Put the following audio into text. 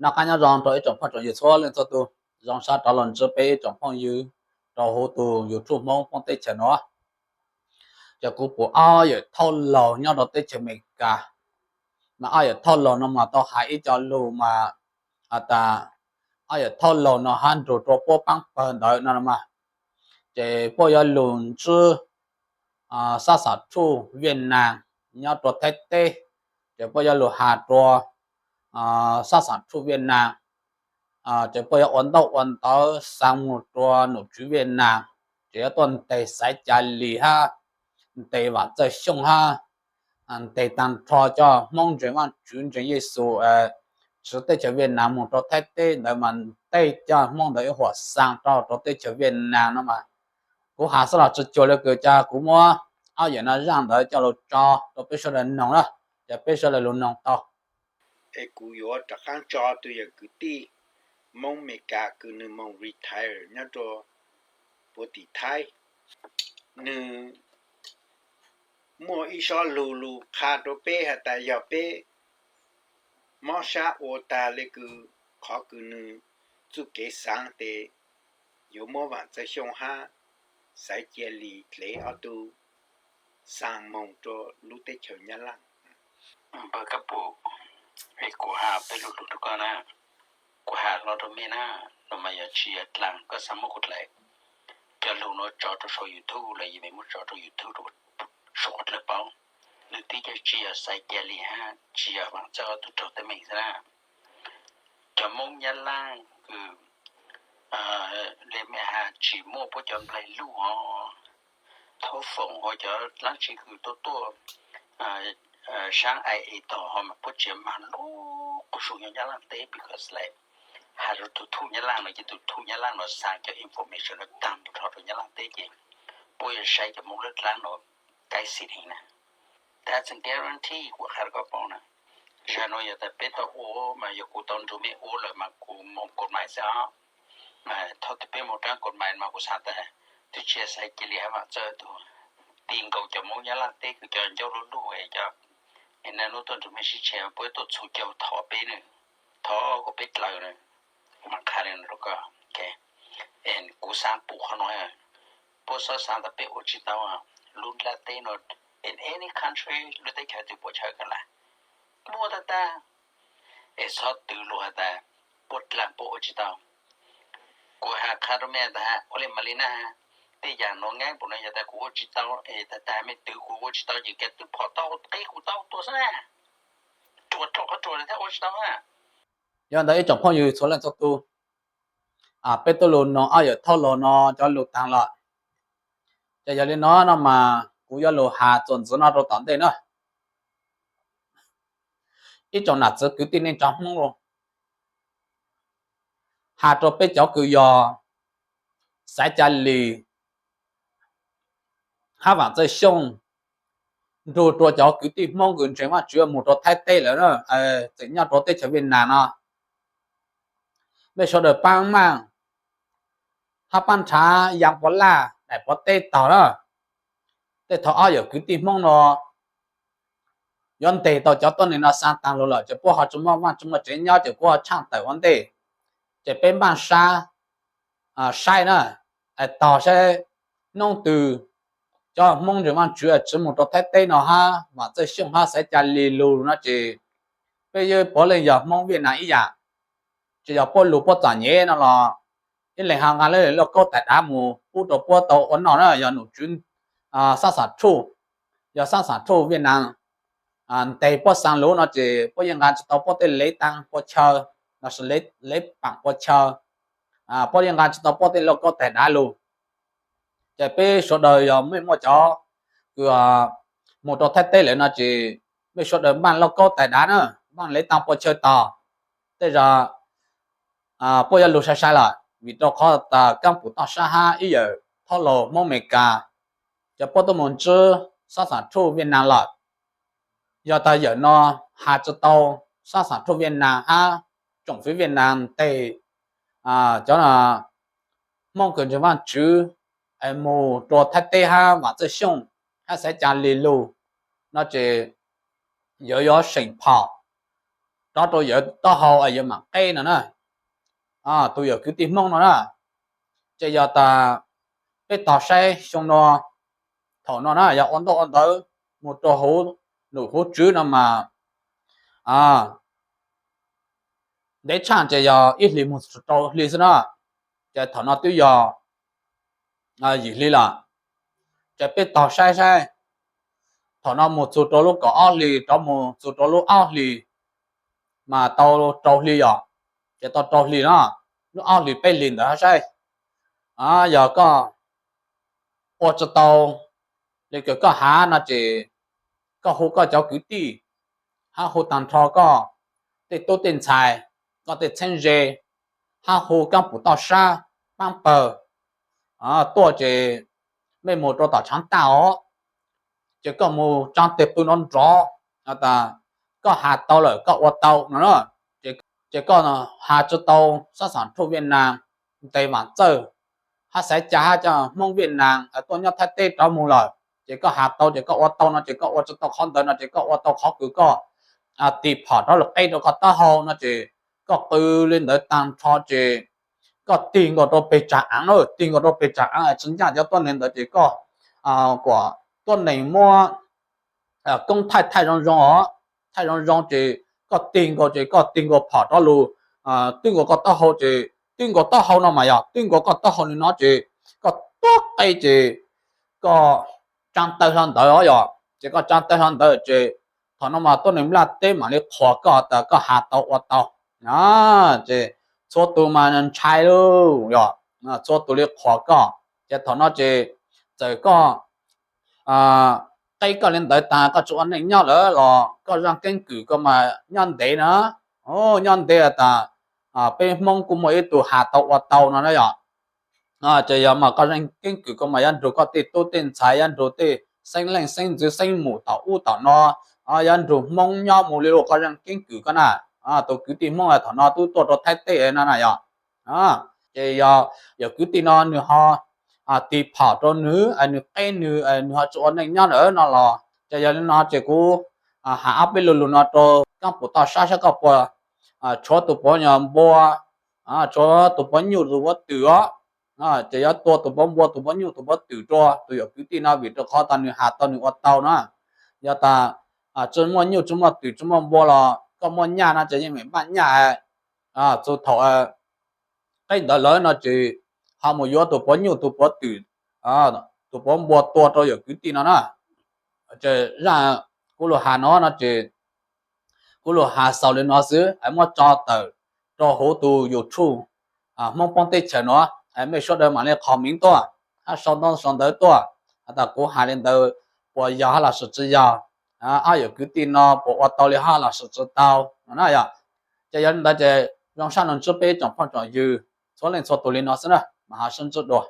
Noj qab nyob zoo rau ib tsoom phooj tsoom ywg txhua leej txhua tus, zoo siab rov los ntsib peb ib tsoom phooj ywg rau hauv tus YouTube Hmoob poob teb chaws no. Ces kuv pum ob yawm thauj laug nyob rau teb chaws Amelikas, mas ob yawm thauj laug no mas tau hais ib co lus mas has tas ob yawm thauj laug no hab nrug rua puab paab pawg ntawd no mas, ces puab yuav lug ntsib sab xam thuj Viaj Nam nyob rua Thaib teb, ces puab yuav lug has rua sab xam thuj Viaj Nam, ces puab yuav ua ntaub ua ntawv xaa moog rua nom tswv Viaj Nam, ces yuav tuaj ntes Xaiv Ca Lis hab ntes Vam Txawj Xyooj hab ntes taag nrho cov Hmoob ntseeg Vaajtswv ntseeg Yexus tswv teb chaws Viaj Nam moog rua Thaib teb ntawd mas tej cov Hmoob ntawd ib huam xaa rau rua teb chaws Viaj Nam no mas. Kuv has xwb los tsi cuag le kws ca kuv muab ob yawm no zaaj ntawd coj lug tso rua peb sawv daws noog na, ces peb sawv daws lug noog tau. Es kuv yuav rov qaab tso tug yawm kwv tij Hmoob Amelikas kws nwg moog retire nyob rua puag tim Thaib, nwg muaj ib sob lug lug qha rua peb has tas yog peb mob sab ua taag le kws qhov kws nwg txuj kev xaav tes yuav muab Vam Txawj Xyooj hab Xaiv Ca Lis dlev ob tug xaa moog rua lub teb chaws Nyab Laaj. Npawg Kab Pum, kuv has peb lug lug rua koj na, kuv has hlo rua mej na, no mas yog tsi yog dlaag koj xaav muab kuv dlaim. Cov lug nuav tso rua sau YouTube los yog mej muab tso rua YouTube rua sau dlaim paub. Nwg tib cag tsi yog Xaiv Ca Lis hab tsi yog Vam Txawj ob tug raug teeb meem xwb na. Cov Moob Nyab Laaj kws le mej has tsi muaj puab cov nplaig luj ho thaub foom ho cov dlaab tsi kws tuaj tuaj saab ai es tog ho mas puab tsi mag lub qub su nyob Nyab Laaj teb because le has rua tug thuj Nyab Laaj no ces tug thuj Nyab Laaj no xaa cov information no taag nrho rua Nyab Laaj teb ces puab yuav saib cov Moob lub dlaab no kaib xim heev na. Tab tseem guarantee kuv qha rua koj paub na, zag nuav yog tas peb tau ua mas yog kuv tau nrug mej ua lawm mas kuv moog kos mais xwb os. Thaum twg peb moog raab kos mais mas kuv xaav tas twb tsi yog Xaiv Ca Lis hab Vam Txawj tug, ti nkaus cov Moob Nyab Laaj teb kws cov ncauj lub luj es cov, es naj nub tuaj nrug mej sib tsheej puab tuaj txhus caug thov peb na, thov kom peb dlaws na. Kuv mam qha le no rua koj. Kuv xaav pum qhov nuav, puab xob xaav tas peb ua tsi tau. Lub nplaj teb no, in any country, lub teb chaws twg puab chaw kawg lawm, muaj tag tag. Es xob twv lug has tas puab dlaag puab ua tsi tau. Kuv has qha rua mej tas ua le mas le na, tej yaam nuav ngaib npaum no yog tas kuv ua tsi tau es tag tag mej twv kuv ua tsi tau ces kag twb phom tau qe kuv tau tuaj xwb na. Ruam rua qhov ruam le thab ua tsi tau na. Yog ntawd ib tsoom phooj ywg txhua leej txhua tug, peb tuaj lug noog ob yawm thauj laug no cov lug taag lawm, ces yog le no no mas kuv yuav lug has txuas ntxiv no rua tom ntej na. Ib tsoom nam txiv kwv tij neej tsa Hmoob, has rua peb cov kws yog Xaiv Ca Lis hab Vam Txawj Xyooj nrug rua cov kwv tij Hmoob kws ntseeg Vaajtswv moog rua Thaib teb lawm, tseem nyob rua teb chaws Viaj Nam no, mej sawv daws paab maaj hab paab nrhav yaa puav laj daim puav teb tog na. Tej thaum ob yawm kwv tij Hmoob no yuav nteg tau cov tuab neeg no xaa taag lug lawm ces puab ho tsi muaj vaaj tsi muaj tsev nyob ces puab ho tshaaj tawm ua ntej. Ces peb npaaj sab saib na, tog saib nub twg cov Hmoob ntseeg Vaajtswv tswv moog rua Thaib teb no hab Vam Txawj Xyooj hab Xaiv Ca Lis lug no ces peb yeej puav leej yog Hmoob Viaj Nam ib yaam. Tsi yog puab lug puab txom nyem no los ib leeg ho nqaa lub lauj kaub tais dav mus pub rua puab tau ua noj na, yog nom tswv sab xam thuj, yog sab xam thuj Viaj Nam nteg puab xaa lug no ces puab yeej nqaa tsi tau puab tej lev taab pua chaw lossis lev paam pua chaw, puab yeej nqaa tsi tau puab tej lauj kaub tais dav lug. Ces peb sawv daws yog mej muaj cov kws moog rua Thaib teb lawm no ces mej sawv daws npaaj lauj kaub tais dav na, npaaj lev taab pua chaw tog. Tej zaum puab yuav lug sai sai lawm vim rua qhov tas Kaab Pum Toj Sab hab ib yawm thauj laug Hmoob Amelikas ces puab tuaj moog ntsib sab xam thuj Viaj Nam lawm. Yog tas yawm no has tsi tau sab xam thuj Viaj Nam hab tsoom fwv Viaj Nam nteg cov Hmoob kws ntseeg Vaajtswv moog rua Thaib teb hab Vam Txawj Xyooj hab Xaiv Ca Lis lug no ces yawm yuav seem phom rov rau yawg taub hau es yawg mam qeb no na. Tus yawm kwv tij Hmoob no na, ces yog tas peb tog saib xyoo no, thaum no na yog ua ntaub ua ntawv mus rau huv num huv tswv no mas ntev tshaj ces yog ib hlis mus rau hli xwb na, ces thaum no twb yog yim hli lawm. Ces peb tog saib saib, thaum no mus txug rau lub kaum ob hlis, rov mus txug rau lub ob hlis, mas tau rau hli yom, ces tau rau hlis no, lub ob hlis peb hlis ntawd saib, yog koj ua tsis tau li kws koj has no ces koj hu koj cov kwv tij, hab hu tag nrho koj tej tub tej ntxhais, koj tej txheeb ze, hab hu kaab pum toj sab paab pawg tuaj ces mej mus rau tom tshaav tag os, ces koj mus tsaa teg pw nrov nrov, tas koj has tau lawm koj ua tau no, ces koj has tsis tau sab xam thuj Viaj Nam ntes vaam txawj, hab xaiv ca hab cov Hmoob Viaj Nam tuaj nyob Thaib teb rov mus lawm, ces koj has tau ces koj ua tau no, ces koj ua tsis tau qhov ntawd no ces koj ua tau qhov kws koj tig phom rov lug qeb rau koj taub hau no ces koj qw li ntawd tag nrho ces koj tig nkaus rau peg tsag aav, tig nkaus rau peg tsag aav, tsis ncaaj cov tuab neeg ntawd ces koj kuas tuab neeg muab koob thaij thaij zoo zoo os, thaij zoo zoo ces koj tig nkaus ces koj tig nkaus phom rov lug twb nkaus koj taub hau ces twb nkaus taub hau no mas yog twb nkaus koj taub hau li no ces koj tuab qe ces koj tsaa tawg hlo ntawd os yog, ces koj tsaa tawg hlo ntawd ces thaum no mas tuab neeg nplaj teb mam li qhuas koj tas koj has tau ua tau. Ces txhua tus mas ntshai lauj yog, txhua tus li qhuas koj, ces thaum no ces txawm koj qeb koj li ntawd tas koj tsis ua neej nyob lawm los koj zaj keeb kwm koj mas nyob ntev na, nyob ntev tas peb Hmoob kuj muaj ib tug has tau ua tau no na yog. Ces yog mas koj zaj keeb kwm koj mas yuav nrug koj tej tub tej ntxhais, yuav nrug tej xeeb leej xeeb ntxwv xeeb mum tom ub tom no, yuav nrug Hmoob nyob mus li lug koj zaj keeb kwm koj na. Tus kwv tij Hmoob thaum no twb tuaj rau Thaib teb no na yog. Ces yog yawm kwv tij no nwg ho tig phom rau nwg, nwg qeb nwg, nwg ho tsis ua neej nyob lawm no los ces yog li no ces kuv has ob peb lug lug no rau kaab pum toj sab saib koj puas tshuav tus puav nyuj npua, tshuav tus puav nyuj tus puav twm os, ces yuav tua tus puav npua tus puav nyuj tus puav twm rua tus yawm kwv tij no vim rau qhov tas nwg has tau nwg ua tau na. Yog tas tsis muaj nyuj tsis muaj twm tsis muaj npua los koj muaj nyaj no ces yeej meem npaj nyaj, txug thaum qeb ntawd lawm no ces ho mus yuav tus puav nyuj tus puav twm, tus puav npua tua rau yawm kwv tij no na. Ces zaj kuv lug has no no ces kuv lug has xaus li no xwb es muab tso tawm rau huv tus YouTube Hmoob Poob Teb Chaws no, mej suav dawg mam li qhov miv tuaj, hab sau ntawv tuaj, has tas kuv has li ntawd puas yog hab los sis tsis yog, ob yawm kwv tij no puas ua tau li hab los sis tsis tau no na yog. Ces yog li ntawd ces zoo sab lug ntsib peb tsoom phooj tsoom ywg txhua leej txhua tus li no xwb na, mam ho sib ntsib dua.